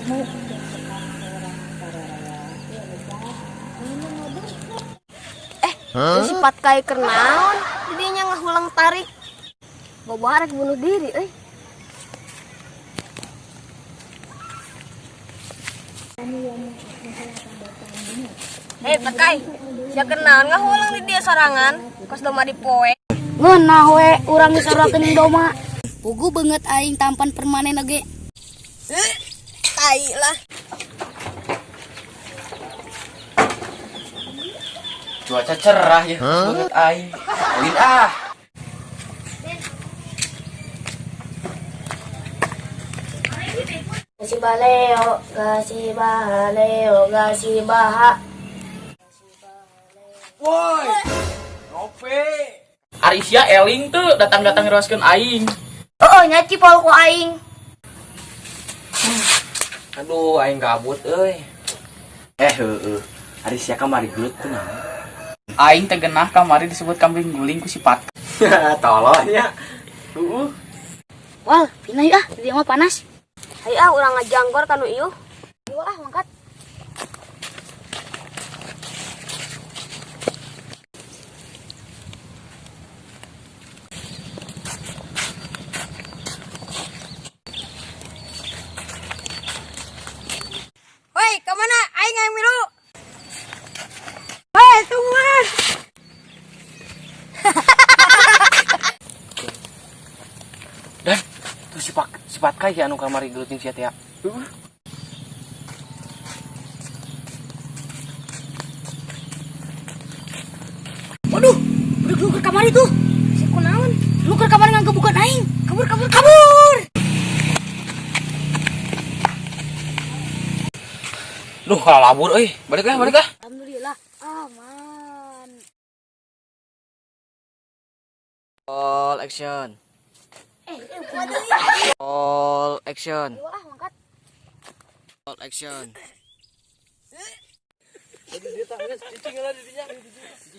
Si Patkai keur naon? Didinya ngahulang tarik. Boboa rek bunuh diri euy. Hei Patkai, sia keur naon ngahulang di dieu sorangan? Kos doma dipoe. Ngeunah we urang disaruakeun doma. Pugu beungeut aing tampan permanen oge. Tai lah. Cuaca cerah ya, beungeut aing. Ulin ah. Gasi baleo, gasi baleo, gasi baha. Woi. Ngopi. Ari sia eling tuh datang-datang ngeroskeun aing. Oh, nyaci pol ku aing. Aduh, aing gabut euy. Heueuh. Ari sia kamari gelut kunaon? Aing teh genah kamari disebut kambing guling ku si Patkai. Tolol nya. Heeh. Wal, pindah yuk ah, di mah panas. Hayu ah urang ngajanggor kanu ieu. Ayo ah, mangkat. Woi, ka mana? Aing aing milu. Woi, tungguan. Dan tuh si Patkai ya anu kamari gelut jeung sia teh. Heeh. Waduh, udah lu ke kamar itu. Si kunaon? Lu ke kamar nganggebukan aing. Kabur, kabur, kabur. Duh, kalah labur euy. Balik ah, balik ah. Alhamdulillah, aman. All action. All action. Ayo ah, mangkat. All action. Cicing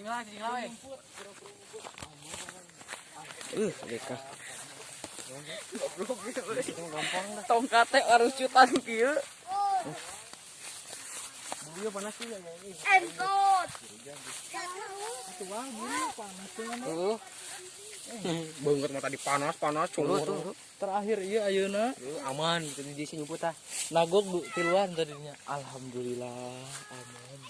lah, we. Deka. Tongkat teh harus cutan kieu. Entot. Banget mata tadi panas-panas cumur. Terakhir ieu ayeuna Aman, tadi dia sih nyumput ah. nagog tiluan tadinya. Alhamdulillah aman.